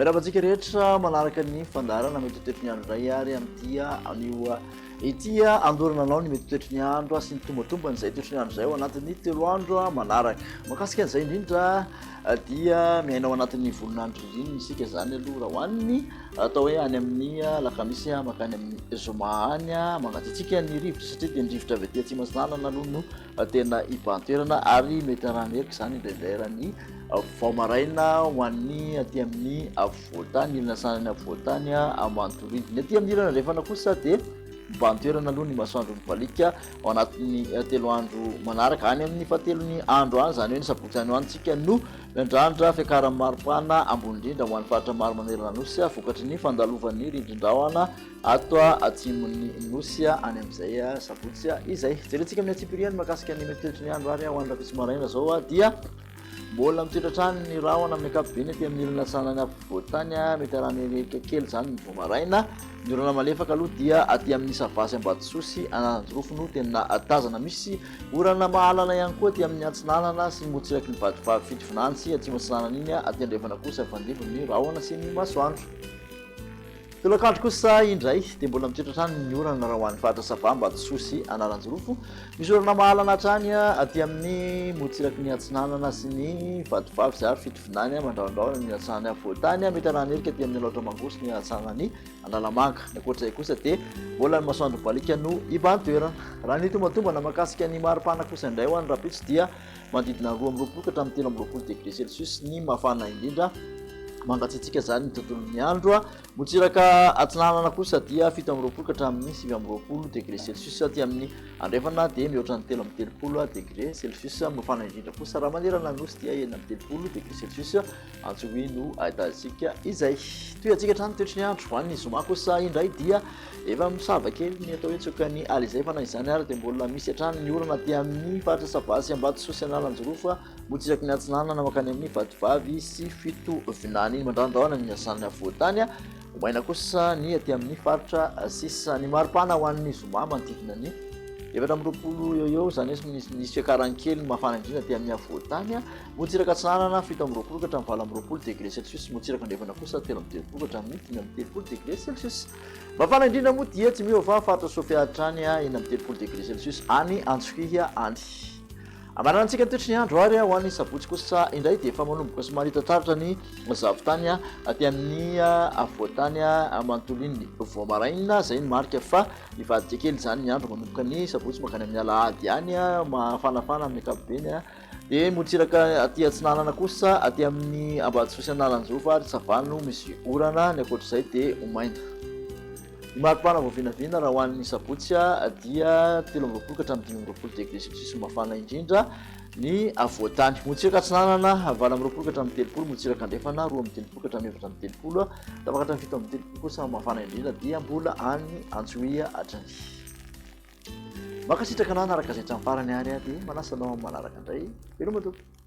Miarahaba antsika rehetra manaraka ny fandaharana mety ho toetry ny andro indray ary amin'ity anio ity andorana anao ny mety ho toetry ny andro sy ny tombatombany izay toetry ny andro izay ao anatin'ny telo andro manaraka. Mahakasika an'izay indrindra dia miaina ao anatin'ny volon'andro ririnina isika izany aloha raha ho an'ny atao hoe any amin'ny alakamisy mankany amin'ny zoma any mangatsiatsiaka ny rivotra satria dia ny rivotra avy aty atsimo atsinanana aloha no tena hibahan-toerana ary mety arahana erika izany indraindray raha ny vao maraina ho an'ny aty amin'ny afovoan-tany, ilana sanany afovoan-tany manontolo iny. Ny aty amin'ny ilana andrefana kosa dia mibahan-toerana aloha ny masoandro mibaliaka ao anatin'ny telo andro manaraka. Any amin'ny fahatelon'ny andro any, izany hoe ny sabotsy any ho any tsika no miandrandra fiakaran'ny maripana ambony indrindra ho an'ny faritra maro manerana Nosy vokatry ny fandalovan'ny rindrin-drahona Ato atsimon'ny Nosy any amin'izay sabotsy izay. Jerentsika amin'ny antsipiriany mahakasika ny mety toetry ny andro ary ho an'ny rahampitso maraina izao dia mbola mitoetra hatrany ny rahona amin'ny ankapobeny aty amin'ny ilany atsinanana afovoan-tany. Mety arahana kely izany ny vao maraina. Ny orana malefaka aloha dia aty amin'ny Sava sy Ambatosoa sy Analanjirofo no tena tazana. Misy orana mahalana ihany koa aty amin'ny atsinanana sy ny morontsiraky ny Vatovavy Fitovinany sy atsimo atsinanana iny. Aty andrefana kosa mifandimby ny rahona sy ny masoandro. Tolakandro kosa indray dia mbola mitoetra hatrany ny orana raha ho an'ny faritra Sava, Ambatosoa sy Analanjirofo. Misy orana mahalana hatrany aty amin'ny morontsiraky ny Atsinanana sy ny Vatovavy ary Fitovinany, mandrahondrahona ny atsinanan'ny afovoan-tany, mety harahan'erika aty amin'ny Alaotra Mangoro sy ny atsinanan'i Analamanga. Ny ankoatra izay kosa dia mbola ny masoandro mibaliaka no hibahan-toerana. Raha ny tombatombana mahakasika ny maripana kosa indray ho an'ny rahampitso dia Manodidina ny 22 ka hatramin'ny 23 degré celsius ny mafana indrindra. Mangatsiatsiaka izany ny tontolon'ny andro. Motsiraka atsinanana kosa dia 27 ka hatramin'ny 29 degré celsius. Aty amin'ny andrefana dia mihoatra ny 33 degré celsius. Mafana indrindra kosa raha manerana ny nosy dia 36 degré celsius. Antsohihy no ahitantsika izay. Tohiantsika hatrany ny toetry ny andro. Ho an'ny zoma kosa indray dia Efa misava kely ny atao hoe tsiokan'ny ala izay fa na izany ary dia mbola misy hatrany ny orana aty amin'ny faritra Sava sy Ambatosoa sy Analanjirofo, morontsiraky ny Atsinanana mankany amin'ny Vatovavy sy Fitovinany iny. Mandrandrahona ny asan'ny afovoan-tany, ho maina kosa ny aty amin'ny faritra sisa. Ny maripana ho an'ny zoma manodidina ny 24 eo eo, izany hoe nisy fiakarany kely ny mafana indrindra aty amin'ny afovoan-tany. Morontsiraka Atsinanana 27 ka hatramin'ny 28 degré celsius, morontsiraka Andrefana kosa 33 ka hatramin'ny 35 degré celsius. Mafana indrindra moa dia tsy miova fa faritra Sofia hatrany 36 degré celsius any Antsohihy any. Amaranantsika ny toetry ny andro ary ho an'ny sabotsy kosa indray dia efa manomboka somary hita taratra ny zavon-tany aty amin'ny afovoan-tany manontolo iny vao maraina izay ny marika fa hivadika kely izany ny andro manomboka ny sabotsy mankany amin'ny alahady any mafanafana amin'ny ankapobeny. Dia morontsiraka aty atsinanana kosa, aty amin'ny Ambatosoa sy Analanjirofo ary Sava no misy orana, ny ankoatr'izay dia ho maina. Ny maripana vao vinavina raha ho an'ny sabotsy dia 23 ka hatramin'ny 25 degré celsius no mafana indrindra ny afovoan-tany. Morontsiraka atsinanana 28 ka hatramin'ny 30, morontsiraka andrefana 32 ka hatramin'ny 34, tafakatra ny 37 kosa mafana indrindra dia mbola any Antsohihy hatrany. Mankasitraka anao hanaraka izay hatramin'ny farany ary aho dia manasa anao amin'ny manaraka indray. Veloma tompoko.